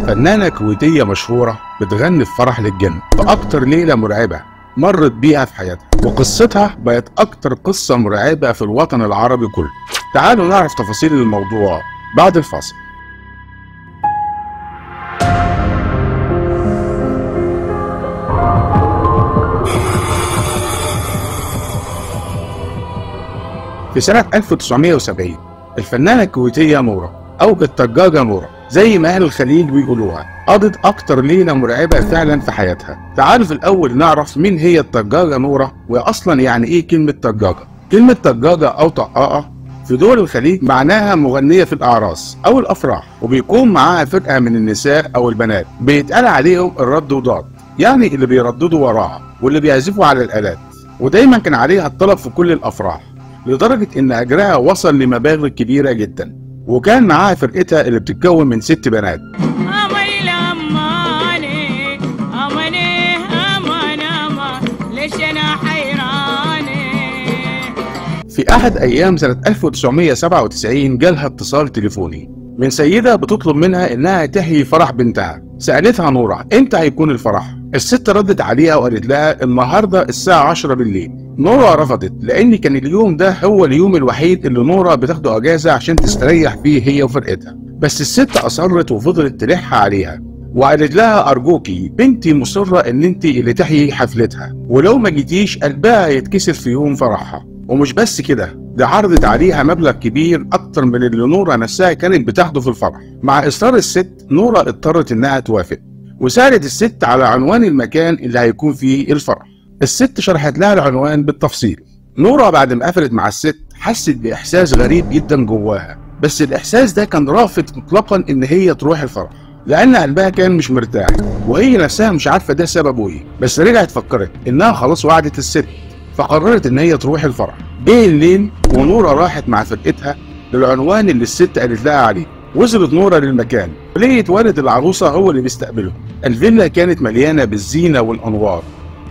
فنانة كويتية مشهورة بتغني في فرح للجن في أكتر ليلة مرعبة مرت بيها في حياتها، وقصتها بقت أكتر قصة مرعبة في الوطن العربي كله. تعالوا نعرف تفاصيل الموضوع بعد الفاصل. في سنة 1970 الفنانة الكويتية نورة أو الطجاجة نورة زي ما أهل الخليج بيقولوها قضت أكتر ليلة مرعبة فعلا في حياتها. تعالوا في الأول نعرف مين هي الطجاجة نورة، وأصلا يعني إيه كلمة طجاجة. كلمة طجاجة أو طقاقة في دول الخليج معناها مغنية في الأعراس أو الأفراح، وبيكون معاها فرقة من النساء أو البنات بيتقال عليهم الرد وضاد، يعني اللي بيرددوا وراها واللي بيعزفوا على الآلات، ودايما كان عليها الطلب في كل الأفراح لدرجة إن أجرها وصل لمبالغ كبيرة جدا. وكان معاها فرقتها اللي بتتكون من 6 بنات. في أحد أيام سنة 1997 جالها اتصال تليفوني من سيدة بتطلب منها إنها تحيي فرح بنتها. سألتها نورة إمتى هيكون الفرح؟ الست ردت عليها وقالت لها النهارده الساعة 10 بالليل. نورة رفضت لأن كان اليوم ده هو اليوم الوحيد اللي نورة بتاخده أجازة عشان تستريح فيه هي وفرقتها، بس الست أصرت وفضلت تلح عليها وقالت لها أرجوكي بنتي مصرة إن أنت اللي تحيي حفلتها، ولو ما جيتيش قلبها هيتكسر في يوم فرحها. ومش بس كده، ده عرضت عليها مبلغ كبير أكتر من اللي نورة نفسها كانت بتاخده في الفرح. مع إصرار الست نورة اضطرت إنها توافق، وسألت الست على عنوان المكان اللي هيكون فيه الفرح. الست شرحت لها العنوان بالتفصيل. نورة بعد ما قفلت مع الست حست بإحساس غريب جدا جواها، بس الإحساس ده كان رافض مطلقا إن هي تروح الفرح لأن قلبها كان مش مرتاح وهي نفسها مش عارفة ده سببه إيه. بس رجعت فكرت إنها خلاص وعدت الست، فقررت إن هي تروح الفرح. جه الليل ونورة راحت مع فرقتها للعنوان اللي الست قالت لها عليه. وصلت نورة للمكان ولقيت والد العروسة هو اللي بيستقبلهم. الفيلا كانت مليانة بالزينة والأنوار،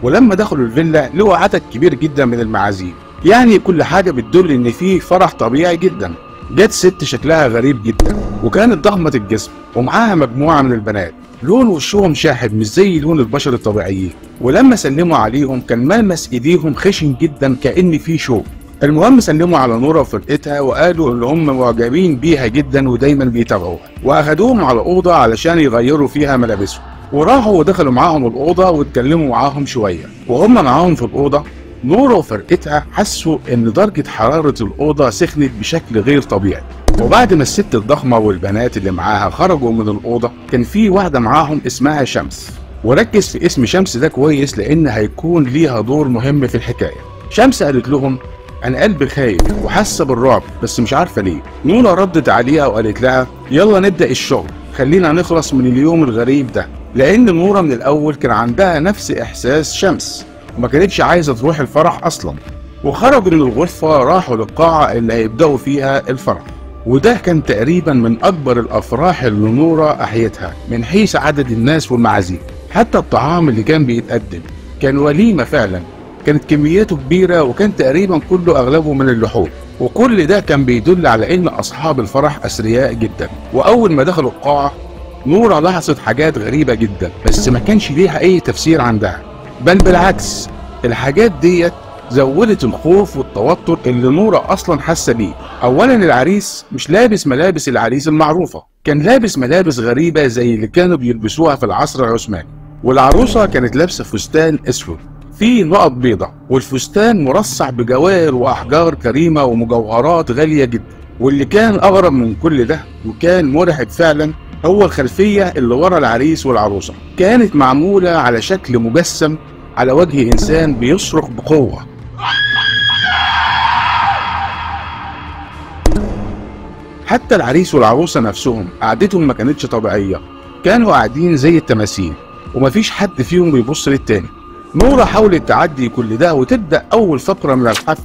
ولما دخلوا الفيلا لقوا عدد كبير جدا من المعازيم، يعني كل حاجة بتدل إن فيه فرح طبيعي جدا. جت ست شكلها غريب جدا وكانت ضخمة الجسم ومعاها مجموعة من البنات لون وشهم شاحب مش زي لون البشر الطبيعيين، ولما سلموا عليهم كان ملمس ايديهم خشن جدا كأن فيه شوك. المهم سلموا على نورة وفرقتها وقالوا ان هم معجبين بيها جدا ودايما بيتابعوها، واخدوهم على اوضة علشان يغيروا فيها ملابسهم. وراحوا ودخلوا معاهم الاوضة واتكلموا معاهم شوية. وهم معاهم في الاوضة نورة وفرقتها حسوا ان درجه حرارة الاوضة سخنت بشكل غير طبيعي. وبعد ما الست الضخمة والبنات اللي معاها خرجوا من الاوضة كان في واحدة معاهم اسمها شمس، وركز في اسم شمس ده كويس لان هيكون ليها دور مهم في الحكاية. شمس قالت لهم انا قلبي خايف وحاسه بالرعب بس مش عارفه ليه. نورة ردت عليها وقالت لها يلا نبدا الشغل، خلينا نخلص من اليوم الغريب ده، لان نورة من الاول كان عندها نفس احساس شمس وما كانتش عايزه تروح الفرح اصلا. وخرجوا من الغرفة راحوا للقاعه اللي هيبداوا فيها الفرح، وده كان تقريبا من اكبر الافراح اللي نورة احيتها من حيث عدد الناس والمعازيم. حتى الطعام اللي كان بيتقدم كان وليمة فعلا، كانت كمياته كبيرة وكان تقريبا كله اغلبه من اللحوم، وكل ده كان بيدل على ان اصحاب الفرح اثرياء جدا. واول ما دخلوا القاعة نورة لاحظت حاجات غريبة جدا بس ما كانش ليها اي تفسير عندها، بل بالعكس الحاجات ديت زودت الخوف والتوتر اللي نورة اصلا حاسه بيه. اولا العريس مش لابس ملابس العريس المعروفة، كان لابس ملابس غريبة زي اللي كانوا بيلبسوها في العصر العثماني، والعروسه كانت لابسه فستان اسود فيه نقط بيضة، والفستان مرصع بجواهر واحجار كريمة ومجوهرات غالية جدا. واللي كان اغرب من كل ده وكان مرعب فعلا هو الخلفية اللي ورا العريس والعروسه، كانت معمولة على شكل مجسم على وجه انسان بيصرخ بقوة. حتى العريس والعروسه نفسهم قعدتهم ما كانتش طبيعية، كانوا قاعدين زي التماثيل ومفيش حد فيهم بيبص للتاني. نورة حاولت تعدي كل ده وتبدأ أول فقرة من الحفل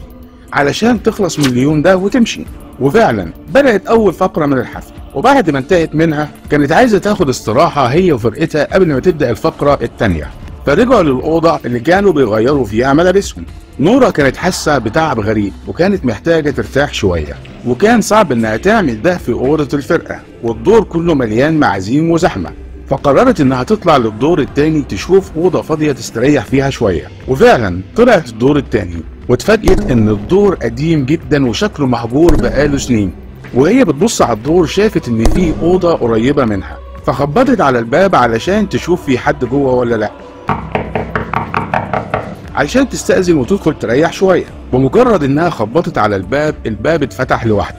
علشان تخلص من اليوم ده وتمشي، وفعلا بدأت أول فقرة من الحفل. وبعد ما انتهت منها كانت عايزة تاخد استراحة هي وفرقتها قبل ما تبدأ الفقرة التانية، فرجعوا للأوضة اللي كانوا بيغيروا فيها ملابسهم. نورة كانت حاسة بتعب غريب وكانت محتاجة ترتاح شوية، وكان صعب إنها تعمل ده في أوضة الفرقة والدور كله مليان معازيم وزحمة. فقررت انها تطلع للدور التاني تشوف اوضة فاضية تستريح فيها شوية. وفعلا طلعت الدور التاني واتفاجئت ان الدور قديم جدا وشكله مهجور بقاله سنين. وهي بتبص على الدور شافت ان في اوضة قريبه منها، فخبطت على الباب علشان تشوف في حد جوه ولا لا، علشان تستأذن وتدخل تريح شوية. بمجرد انها خبطت على الباب، الباب اتفتح لوحده.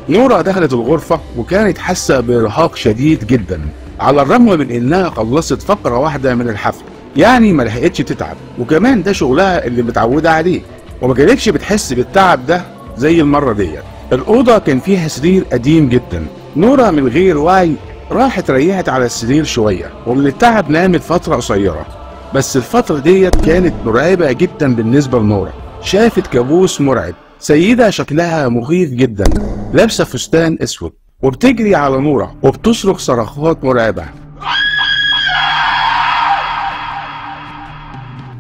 نورة دخلت الغرفة وكانت حاسة بإرهاق شديد جدا، على الرغم من انها خلصت فقرة واحدة من الحفل، يعني ما لحقتش تتعب، وكمان ده شغلها اللي متعودة عليه، وما كانتش بتحس بالتعب ده زي المرة ديت. الأوضة كان فيها سرير قديم جدا. نورة من غير وعي راحت ريحت على السرير شوية، ومن التعب نامت فترة قصيرة، بس الفترة ديت كانت مرعبة جدا بالنسبة لنورة. شافت كابوس مرعب، سيدة شكلها مخيف جدا، لابسة فستان اسود وبتجري على نورة وبتصرخ صرخات مرعبة.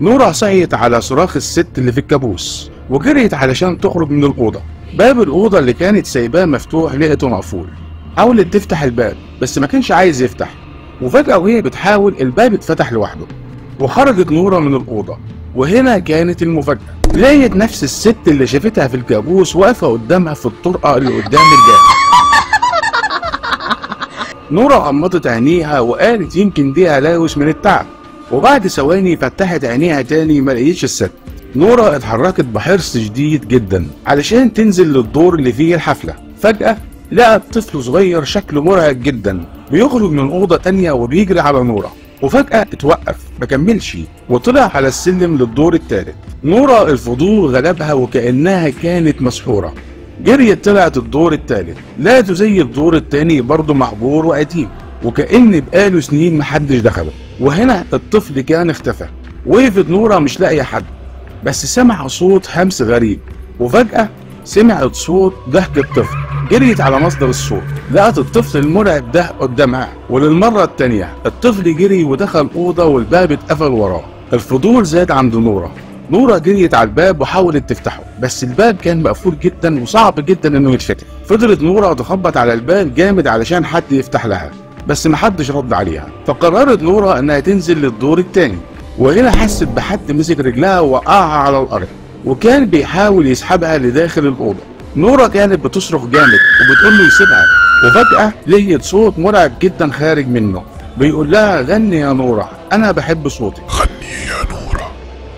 نورة صحيت على صراخ الست اللي في الكابوس وجريت علشان تخرج من الأوضة. باب الأوضة اللي كانت سايباه مفتوح لقيته مقفول. حاولت تفتح الباب بس ما كانش عايز يفتح، وفجأة وهي بتحاول الباب اتفتح لوحده وخرجت نورة من الأوضة. وهنا كانت المفاجأة، لقيت نفس الست اللي شافتها في الكابوس واقفة قدامها في الطرقة اللي قدام الباب. نورة غمضت عينيها وقالت يمكن دي هلاوس من التعب، وبعد ثواني فتحت عينيها تاني ما لقيتش الست. نورة اتحركت بحرص شديد جدا علشان تنزل للدور اللي فيه الحفلة. فجأة لقت طفل صغير شكله مرعب جدا بيخرج من أوضة تانية وبيجري على نورة، وفجأة اتوقف مكملش وطلع على السلم للدور الثالث. نورة الفضول غلبها وكأنها كانت مسحورة، جريت طلعت الدور الثالث، لقيته زي الدور الثاني برضه مهجور وقديم وكأن بقاله سنين محدش دخله. وهنا الطفل كان اختفى. وقفت نورة مش لاقية حد، بس سمع صوت همس غريب، وفجأة سمعت صوت ضحك الطفل. جريت على مصدر الصوت، لقت الطفل المرعب ده قدامها. وللمرة التانية الطفل جري ودخل أوضة والباب اتقفل وراه. الفضول زاد عند نورة. نورة جريت على الباب وحاولت تفتحه، بس الباب كان مقفول جدا وصعب جدا انه يتفتح. فضلت نورة تخبط على الباب جامد علشان حد يفتح لها، بس محدش رد عليها. فقررت نورة انها تنزل للدور التاني، وهنا حست بحد مسك رجلها ووقعها على الارض، وكان بيحاول يسحبها لداخل الاوضة. نورة كانت بتصرخ جامد وبتقول له يسيبها، وفجأة لقيت صوت مرعب جدا خارج منه بيقول لها غني يا نورة انا بحب صوتك، غني يا نورة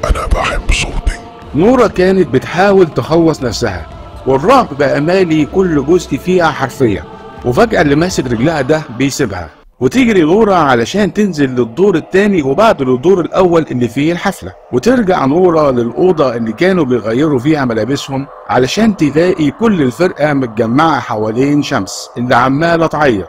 انا بحب صوتك. نورة كانت بتحاول تخلص نفسها والرعب بقى مالي كل جزء فيها حرفيا، وفجأة اللي ماسك رجلها ده بيسيبها وتجري نورة علشان تنزل للدور الثاني وبعد للدور الأول اللي فيه الحفلة. وترجع نورة للأوضة اللي كانوا بيغيروا فيها ملابسهم علشان تلاقي كل الفرقة متجمعة حوالين شمس اللي عمالة تعيط.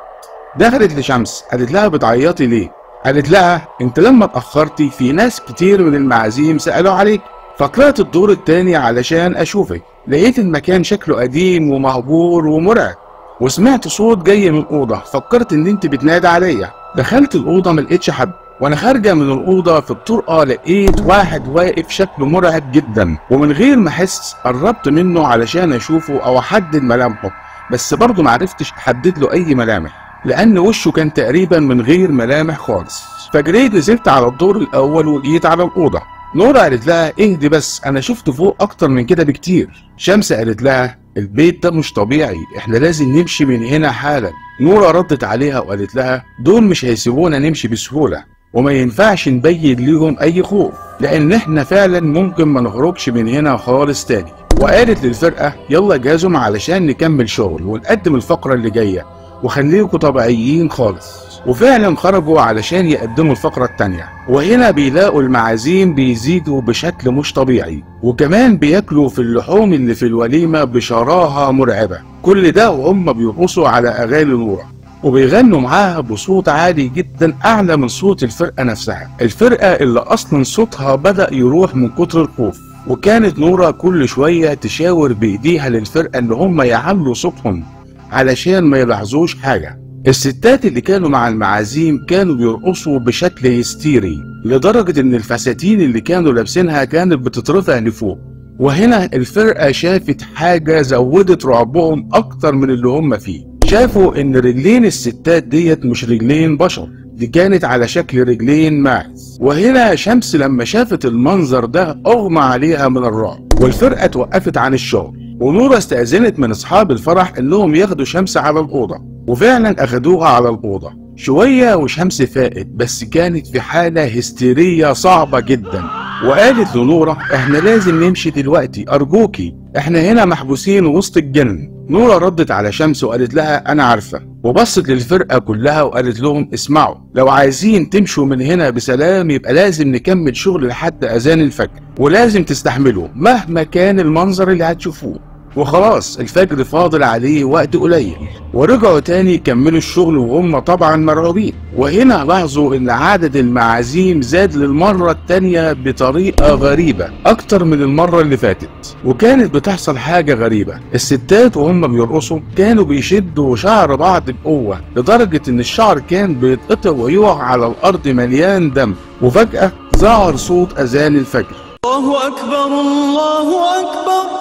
دخلت لشمس قالت لها بتعيطي ليه؟ قالت لها انت لما اتأخرتي في ناس كتير من المعازيم سألوا عليك، فطلعت الدور الثاني علشان أشوفك، لقيت المكان شكله قديم ومهجور ومرعب، وسمعت صوت جاي من الأوضة، فكرت إن أنت بتنادي عليا. دخلت الأوضة ما لقيتش حد، وأنا خارجة من الأوضة في الطرقة لقيت واحد واقف شكله مرعب جدا، ومن غير ما أحس قربت منه علشان أشوفه أو أحدد ملامحه، بس برضه معرفتش أحدد له أي ملامح لأن وشه كان تقريبا من غير ملامح خالص. فجريت نزلت على الدور الأول وجيت على الأوضة. نورة قالت لها اهدي بس أنا شفت فوق أكتر من كده بكتير. شمس قالت لها البيت ده مش طبيعي، احنا لازم نمشي من هنا حالا. نورة ردت عليها وقالت لها دول مش هيسيبونا نمشي بسهولة، وما ينفعش نبين ليهم أي خوف لأن احنا فعلا ممكن ما نخرجش من هنا خالص تاني. وقالت للفرقة يلا جازم علشان نكمل شغل ونقدم الفقرة اللي جاية وخليكوا طبيعيين خالص. وفعلا خرجوا علشان يقدموا الفقرة التانية، وهنا بيلاقوا المعازيم بيزيدوا بشكل مش طبيعي، وكمان بياكلوا في اللحوم اللي في الوليمة بشراهة مرعبة. كل ده وهم بيرقصوا على أغاني نورة وبيغنوا معاها بصوت عالي جدا أعلى من صوت الفرقة نفسها، الفرقة اللي أصلا صوتها بدأ يروح من كتر الخوف. وكانت نورة كل شوية تشاور بإيديها للفرقة إن هم يعلوا صوتهم علشان ما يلاحظوش حاجة. الستات اللي كانوا مع المعازيم كانوا بيرقصوا بشكل هستيري لدرجة ان الفساتين اللي كانوا لابسينها كانت بتترفع لفوق، وهنا الفرقة شافت حاجة زودت رعبهم أكتر من اللي هم فيه. شافوا إن رجلين الستات ديت مش رجلين بشر، دي كانت على شكل رجلين ماعز. وهنا شمس لما شافت المنظر ده أغمى عليها من الرعب، والفرقة توقفت عن الشغل. ونورة استأذنت من أصحاب الفرح إنهم ياخدوا شمس على الأوضة، وفعلا أخدوها على الأوضة. شوية وشمس فاقت، بس كانت في حالة هستيرية صعبة جدا، وقالت لنورة احنا لازم نمشي دلوقتي، أرجوكي احنا هنا محبوسين وسط الجن. نورة ردت على شمس وقالت لها أنا عارفة، وبصت للفرقة كلها وقالت لهم اسمعوا، لو عايزين تمشوا من هنا بسلام يبقى لازم نكمل شغل لحد أذان الفجر، ولازم تستحملوا مهما كان المنظر اللي هتشوفوه. وخلاص الفجر فاضل عليه وقت قليل. ورجعوا تاني يكملوا الشغل وهم طبعا مرعوبين. وهنا لاحظوا ان عدد المعازيم زاد للمرة التانية بطريقة غريبة اكتر من المرة اللي فاتت. وكانت بتحصل حاجة غريبة، الستات وهم بيرقصوا كانوا بيشدوا شعر بعض بقوة لدرجة ان الشعر كان بيتقطع ويقع على الارض مليان دم. وفجأة ظهر صوت اذان الفجر، الله اكبر الله اكبر،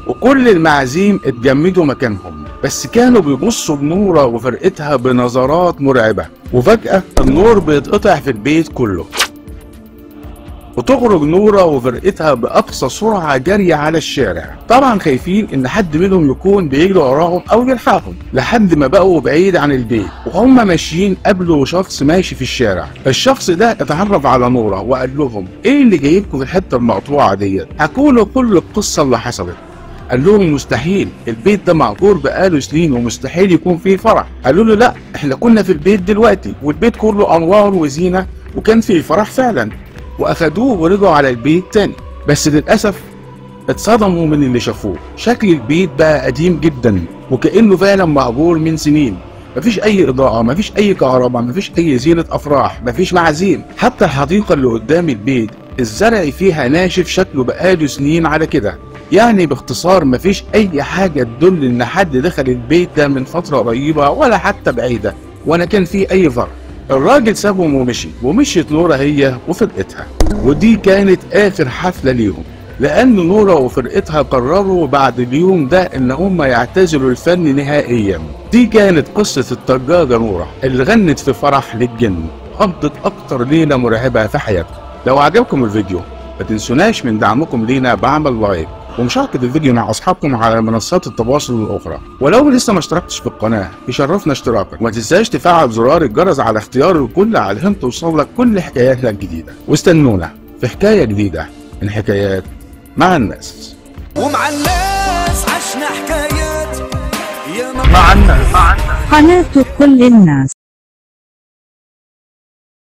وكل المعازيم اتجمدوا مكانهم، بس كانوا بيبصوا لنورة وفرقتها بنظرات مرعبة. وفجأة النور بيتقطع في البيت كله، وتخرج نورة وفرقتها بأقصى سرعة جري على الشارع، طبعا خايفين إن حد منهم يكون بيجري وراهم أو يلحقهم، لحد ما بقوا بعيد عن البيت. وهم ماشيين قابلوا شخص ماشي في الشارع. الشخص ده اتعرف على نورة وقال لهم إيه اللي جايبكم في الحتة المقطوعة ديت؟ حكوا له كل القصة اللي حصلت. قال لهم مستحيل، البيت ده مهجور بقاله سنين ومستحيل يكون فيه فرح. قالوا له لا، احنا كنا في البيت دلوقتي والبيت كله انوار وزينه وكان فيه فرح فعلا. واخدوه ورجعوا على البيت تاني، بس للاسف اتصدموا من اللي شافوه. شكل البيت بقى قديم جدا وكانه فعلا مهجور من سنين، مفيش اي اضاءه، مفيش اي كهرباء، مفيش اي زينه افراح، مفيش معازيم. حتى الحديقه اللي قدام البيت الزرع فيها ناشف، شكله بقاله سنين على كده. يعني باختصار مفيش اي حاجة تدل ان حد دخل البيت ده من فترة قريبة ولا حتى بعيدة، ولا كان فيه اي فرق. الراجل سابهم ومشي، ومشيت نورة هي وفرقتها. ودي كانت اخر حفلة ليهم، لان نورة وفرقتها قرروا بعد اليوم ده ان هم يعتزلوا الفن نهائيا. دي كانت قصة الطجاجة نورة اللي غنت في فرح للجن، قضت اكتر ليلة مرعبة في حياتها. لو عجبكم الفيديو ما تنسوناش من دعمكم لينا بعمل like ومشاركة الفيديو مع أصحابكم على منصات التواصل الأخرى. ولو لسه ما اشتركتش في القناة يشرفنا اشتراكك، وما تنساش تفعل زرار الجرس على اختيار الكل علشان توصل لك كل حكاياتنا الجديدة. واستنونا في حكاية جديدة من حكايات مع الناس. ومع الناس عشنا حكايات مع الناس، قناة كل الناس.